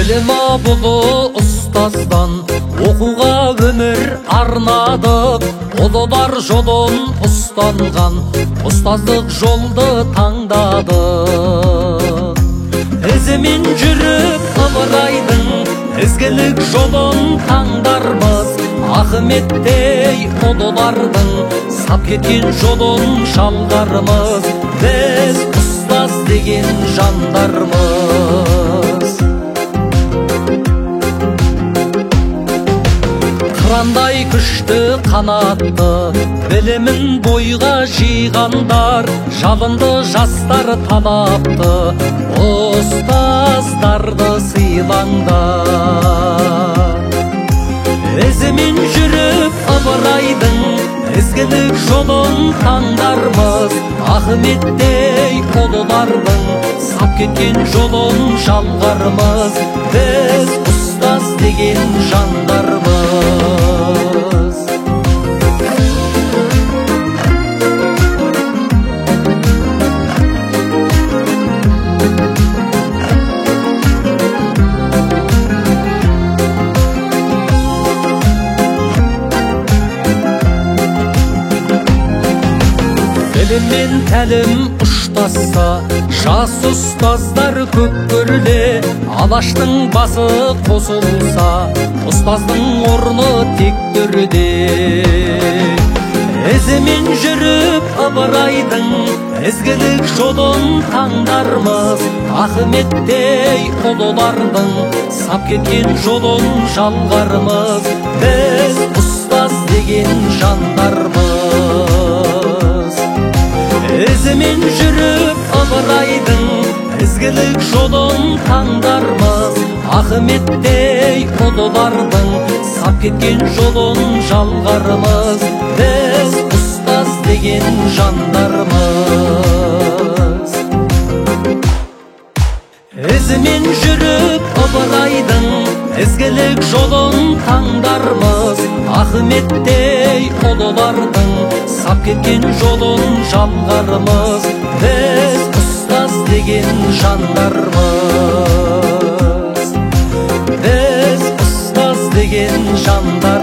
Білім ұлы ұстаздан оқуға өмір арнадық, ұлылар жолын ұстанған, ұстаздық жолды таңдадық. Ізімен жүріп Ыбырайдың ізгілік жолын таңдармыз, Ахметтей ұлылардың сап кеткен жолын жалғармыз. Біз ұстаз деген жандармыз. Қырандай күшті қанатты, білімін бойға жиғандар, жалынды жастар талапты, ұстаздарды сыйлаңдар. Ізімен жүріп Ыбырайдың ізгілік жолын таңдармыз, Ахметтей ұлылардың сап кеткен жолын жалғармыз. Біз ұстаз деген жандармыз. Білім мен тәлім ұштасса, жас ұстаздар көп көріле, алаштың басы қосылса, ұстаздың орны тек төрде. Ізімен жүріп Ыбырайдың ізгілік жолын таңдармыз, Ахметтей ұлылардың сап кеткен жолын жалғармыз. Біз ұстаз деген жандармыз. Ізімен жүріп Ыбырайдың ізгілік жолын таңдармыз, Ахметтей ұлылардың сап кеткен жолын жалғармыз. Біз ұстаз деген жандармыз. Ізімен жүріп Ыбырайдың ізгілік жолын таңдармыз, Ахметтей ұлылардың сап кеткен жолын жалғармыз. Біз ұстаз деген жандармыз. Біз ұстаз деген жандармыз.